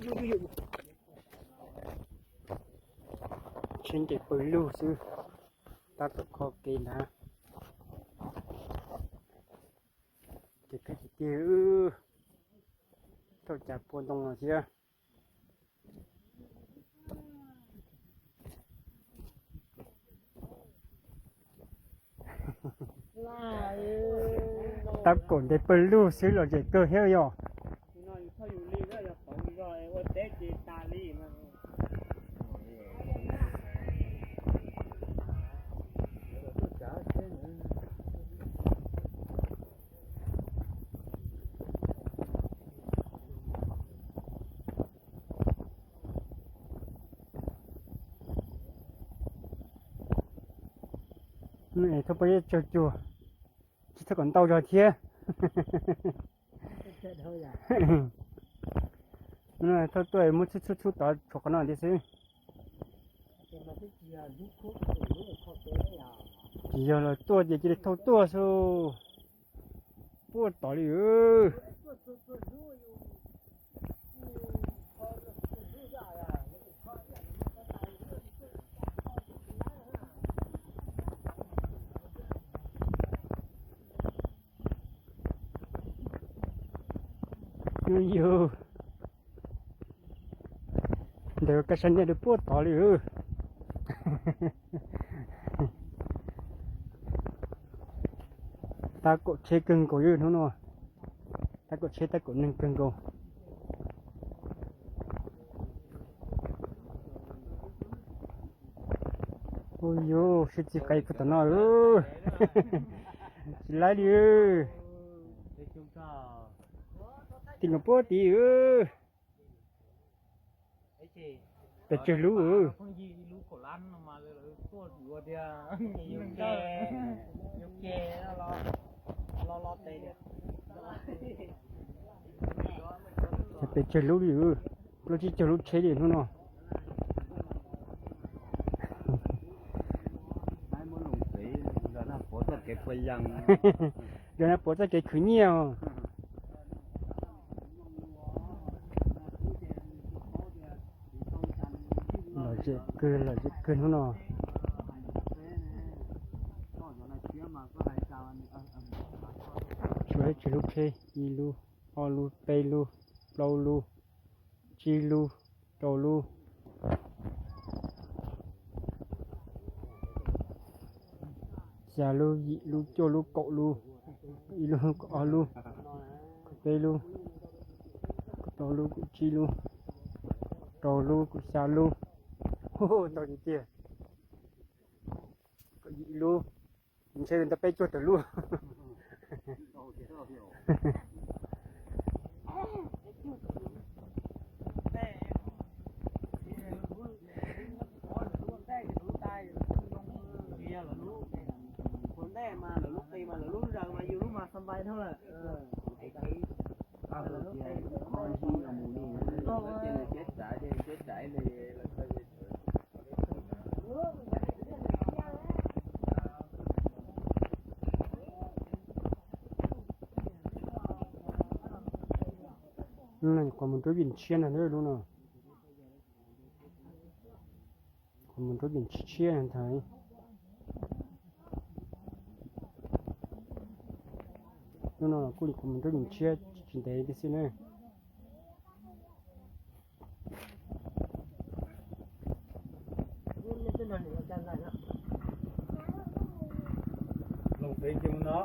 Tsheb nres pawg lug xwb, tab tom kho kev ntag. Ces kawg tiag tiag, thauj cas pua ntoo no thiab. Tab kaum nres pawg lug xwb los zem kawg thiab yog. Thauj peb tsawg cuag, tsis txhob kom ntau zog thiab. Thauj tuaj muab txhub txhub txhub tod tshuav qhov no thiab xwb. Tsis yog los tuaj ces cia li thauj tuaj xwb, puag tod li. Yus, ntawm kab sab niaj rau puag tod li. Tab kaum tsheb kawg nkaus li hnub no, tab kaum tsheb tab kaum neeg kawg nkaus. Ua yus sib txig qe puag tom no, tsis laib li. Tim no puag tid. Pes tsawg lub? Pes tsawg lub li, plaub tsib caug lub tsheb li hnub no. Zos Naj Puav txoj kev khwv nyiaj. Lom zem kawg, lom zem kawg hnub no. Tshuav ib tsawg lub tsheb, ib lub, ob lub, peb lub, plaub lub, tsib lub, rau lub, xya lub, yim lub, cuaj lub, kaum lub, ib lub, kaum ob lub, kaum peb lub, kaum plaub lub, kaum tsib lub, rau lub, kaum xya lub. Ntau tiag tiag. Kaum yim lub, ntshe ntau peb cuaj tawm lub. Qhov mus nruab vij tshiab no lub no. Qhov mus nruab vij tshiab tshiab ntawd. Lub no los kuj qhov mus nruab vij tshiab tsis ntev tib xwb na. Loos pes ntsis no.